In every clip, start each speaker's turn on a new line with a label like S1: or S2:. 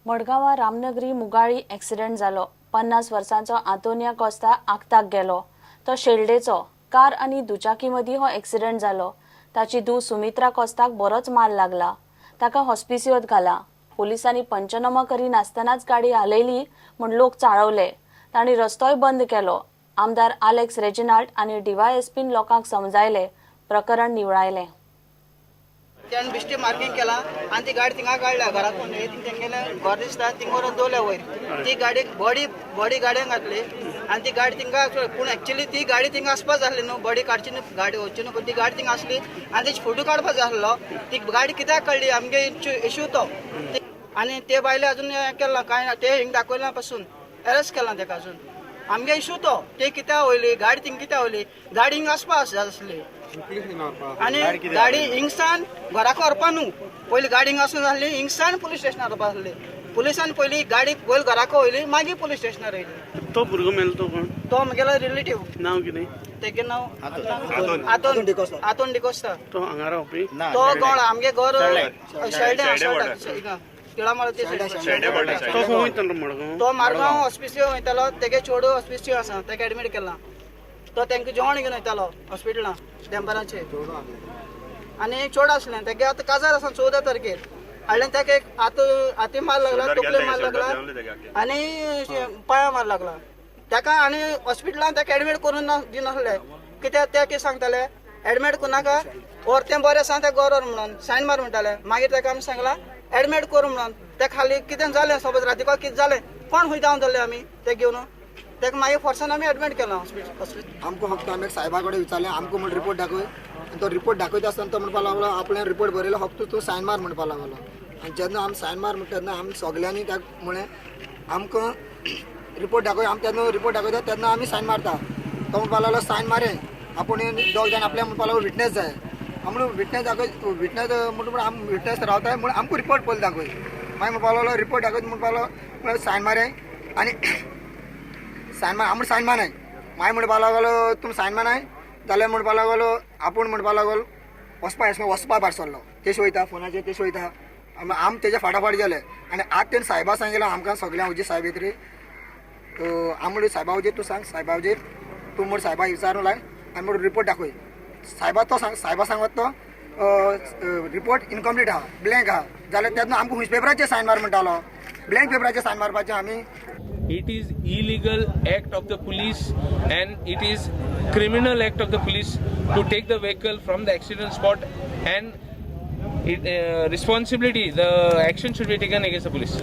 S1: मडगांवां रामनगरी मुगाळी एक्सिडेंट जालो. 50 वर्सांचो आंतोनिया कोस्ता आक्ताक गेलो. तो शेल्डेचो. कार आनी दुचाकी मदीं हो एक्सिडेंट जालो. ताची धूव सुमित्रा कोस्ताक बरोच माल लागला. ताका हॉस्पिसियोत घाला. पोलिसांनी पंचनामा करिनासतनाच गाडी हालयली म्हूण लोक चाळवले. तांणी रस्तोय बंद केलो. आमदार आलेक्स रेजिनाल्ड आनी डीवायएसपीन लोकांक समजायले. प्रकरण निवळायलें.
S2: त्यान बिश्टी मार्किंग केला आनी ती गाडी थिंगा काडल्या घराकून. हे थिंग तेंगेलें घर दिसता, थिंग व्हरून दवरल्या वयर. ती गाडी बॉडी बॉडी गाडयेन घातली आनी ती गाडी थिंगा, पूण एक्चुली ती गाडी थिंगा आसपा जाय आसली न्हू. बॉडी काडची न्हू, गाडी वचची न्हू, पण ती गाडी थिंगा आसली आनी तेजे फोटो काडपा जाय आसलो. ती गाडी कित्याक काडली, आमगे इशू तो. आनी ते बायले अजून हें केलां कांय ना, ते हिंग दाखयला पासून अरेस्ट केला तेका अजून. आमगे इशू तो, ते कित्याक वयली गाडी थिंग, कित्याक वयली गाडी, हिंग आसपा जाय आसली. आनी गाडी हिंगसान घराक व्हरपा न्हू, पयली गाडी हिंग आसून जाल्ली, हिंगसान पुलीस स्टेशनार व्हरपा आसली. पुलिसान पयली गाडी पयली घराक वयली, मागीर पुलीस स्टेशनार येयली.
S3: तो भुरगो मेलो तो कोण?
S2: तो म्हगेलो रिलेटीव.
S3: नांव कितें?
S2: तेगे नांव आतोन, आतोन डिकोस्ता.
S3: तो हांगा रावपी?
S2: तो गोळ आमगे घर शेल्डें, तिळामाळ ते.
S3: तो खंय वयतालो मडगांव?
S2: तो मारगांव हॉस्पिसियो वयतालो. तेगे चेडू हॉस्पिसियो आसा, तेका एडमीट केला. तो तेंका जेवण घेवन वयतालो हॉस्पिटलान देंपराचे. आनी चेडू आसलें तेगे, आतां काजार आसा 14 तारखेर. हाडलें तेका, एक हात हाती मार लागला, तकले मार लागला आनी पांया मार लागला तेका. आनी हॉस्पिटलान तेका एडमीट करून दिनासले. कित्याक ते कितें सांगताले, एडमीट करनाका और तें बरें आसा, तें घर व्हर म्हणून सायन मार म्हणटाले. मागीर तेका आमी सांगलां एडमीट कर म्हणून. ते खाली कितें जालें, सपोज रातीको कितें जालें, कोण खंय जावन जाल्ले आमी ते घेवन? तेका मागीर फोर्सान आमी एडमीट केलां हॉस्पिटल हॉस्पिटल.
S4: आमकां फक्त आमी एक साहेबा कडेन विचारलें, आमकां म्हण रिपोर्ट दाखय. आनी तो रिपोर्ट दाखयता आसतना तो म्हणपाक लागलो, आपणें रिपोर्ट बरयलो, फक्त तूं सायन मार म्हणपाक लागलो. आनी जेन्ना आमी सायन मार म्हणटा तेन्ना आमी सगल्यांनी ताका म्हळें, आमकां रिपोर्ट दाखय. आमी तेन्ना रिपोर्ट दाखयता तेन्ना आमी सायन मारता. तो म्हणपाक लागलो सायन मारे, आपूण दोग जाण आपल्या म्हणपाक लागलो विटनेस जाय. आमी विटनेस दाखय, विटनेस म्हणून आमी विटनेस रावताय म्हूण आमकां रिपोर्ट पयलीं दाखय. मागीर म्हणपाक लागलो रिपोर्ट दाखयत म्हणपाक लागलो, सायन मारे आनी सायन मार. आमी सायन मारनाय. मागीर म्हणपाक लागलो तुमी सायन मारनाय जाल्यार म्हणपाक लागलो आपूण, म्हणपाक लागलो वचपा एशें वचपा भायर सरलो. तेश वयता फोनाचेर, तेश वयता. आमी तेज्या फाटाफाट गेले आनी आतां तेणें सायबा सांगिल्लें आमकां सगळ्यांक, हुजीर सायब येतरी आमी म्हणलें सायबा हुजीर तूं सांग, सायबा हुजीर तूं म्हण सायबा विचारूं लाय आनी म्हणून रिपोर्ट दाखय सायबा. तो सांग, सायबा सांगत तो रिपोर्ट इनकम्प्लीट आहा, ब्लँक आहा. जाल्यार तेन्ना आमकां खंयच्या पेपराचेर सायन मार म्हणटालो? ब्लँक पेपराचेर सायन मारपाचें आमी?
S5: It is illegal act of the police and it is criminal act of the police to take the vehicle from the accident spot and it, responsibility, the action should be taken against the police.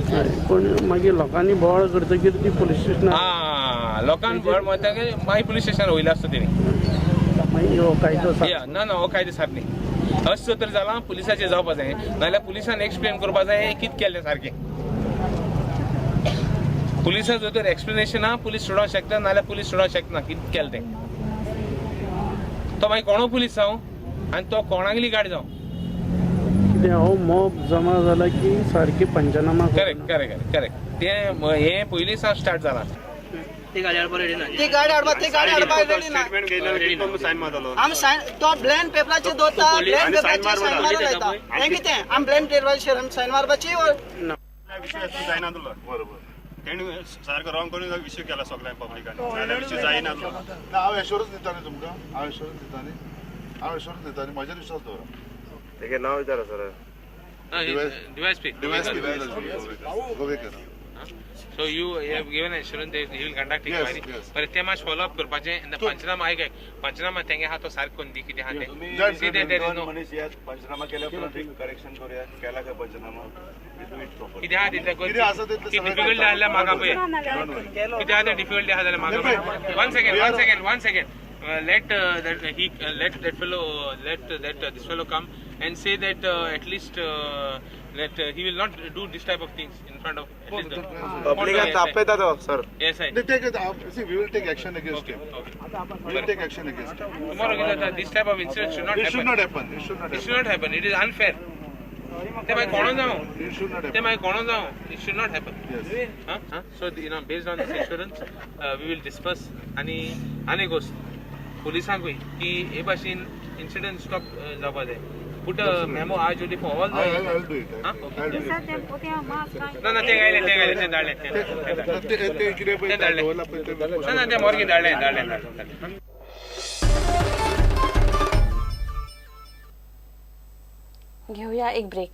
S3: पूण मागीर लोकांनी बोवाळ करतकीर ती police स्टेशनार
S5: हा, लोकांक बोवाळ म्हणटा, मागीर पुलीस स्टेशनार वयले आसता तेणी.
S3: मागीर हो कायदो सा
S5: या, ना ना, हो कायदो सारको न्ही. अशें तर जालां पुलिसाचें जावपा जाय, नाजाल्यार पुलिसान एक्सप्लेन करपा जाय कितें केल्लें सारकें. पुलिसा जर तर एक्सप्लेनेशन आहा, पुलीस सोडोवंक शकता, नाजाल्यार पुलीस सोडोवंक शकना कितें केलें तें. तो मागीर कोणो पुलीस जावं आनी तो कोणागली गाडी जावं.
S3: कितें हो मॉब जमा जाला की सारकी पंचनामा
S5: करेक्ट करेक्ट करेक्ट करेक्ट. तें हें पयलीं सावन स्टार्ट जालां.
S2: ती गाडी हाडपा, ती गाडी हाडपाक रेडी ना.
S6: स्टेटमेंट घेयला, सायन मारतलो.
S2: आमी सायन तो ब्लँक पेपराचेर दवरता, ब्लँक पेपराचेर सायन मारून लायता. हें कितें, आमी ब्लँक पेपराचेर सायन मारपाची?
S6: विशय जायना तुलो बरोबर. तेणी सारको रॉंग करून विशय केला सगळ्या पब्लिकान, नाल्यार विशय जायना.
S7: ना, हांव एश्योरन्स दिता न्ही तुमकां, हांव एश्योरन्स दिता न्ही, हांव एश्योरन्स दिता न्ही. म्हजेर विश्वास दवरा.
S6: तेगे नांव विचारा sir.
S5: DySP.
S7: DySP Govekar.
S5: So you have given assurance that he will conduct
S7: Yes,
S5: inquiry.
S7: yes.
S5: बरें, ते मातशें फॉलो अप करपाचें. पंचनामा, आयक आयक, पंचनामा तेंगे आहा तो सारको करून दी. कितें आहा तें. See that there is no
S6: मनीस यात, पंचनामा केल्या उपरांत करेक्शन करूया. केला काय पंचनामा?
S5: कितें आहा तितलें.
S7: कितें आसा तितलें सगळें.
S5: डिफिकल्टी आसल्यार म्हाका पळय, कितें आहा तें डिफिकल्टी आहा जाल्यार म्हाका पळय. One second, one second, one second. Let that he let that fellow, let that this fellow come and say that at least that he will not do this type of things in front of at least the
S6: पब्लिकान तापयता तो sir.
S5: Yes, I
S7: They take it, see, we will take action against him. We will take action against him.
S5: Tomorrow कितें जाता, this type of incident should not
S7: It should
S5: happen.
S7: not happen. It should not
S5: It
S7: happen.
S5: should not happen. It is unfair. ते मागीर कोणो जावं.
S7: It should not
S5: ते
S7: happen.
S5: मागीर कोणो जावं. It should not happen.
S7: Yes.
S5: Huh? Huh? So based on this assurance, we will disperse. आनी आनी गोश्ट, पुलिसांकूय की हे भाशेन इन्सिडंट स्टॉप जावपा जाय. Put a memo आज only for all
S7: I I do it.
S5: Huh?
S7: I do it.
S5: ना ना, ते गायले, ते गायले, ते धाडले, ते धाडले.
S7: ते ते कितें पळय
S5: ते धाडले.
S7: दवरला पळय ते.
S5: ना ना, ते मोर्गी धाडले, धाडले, धाडले.
S1: घेऊया एक ब्रेक.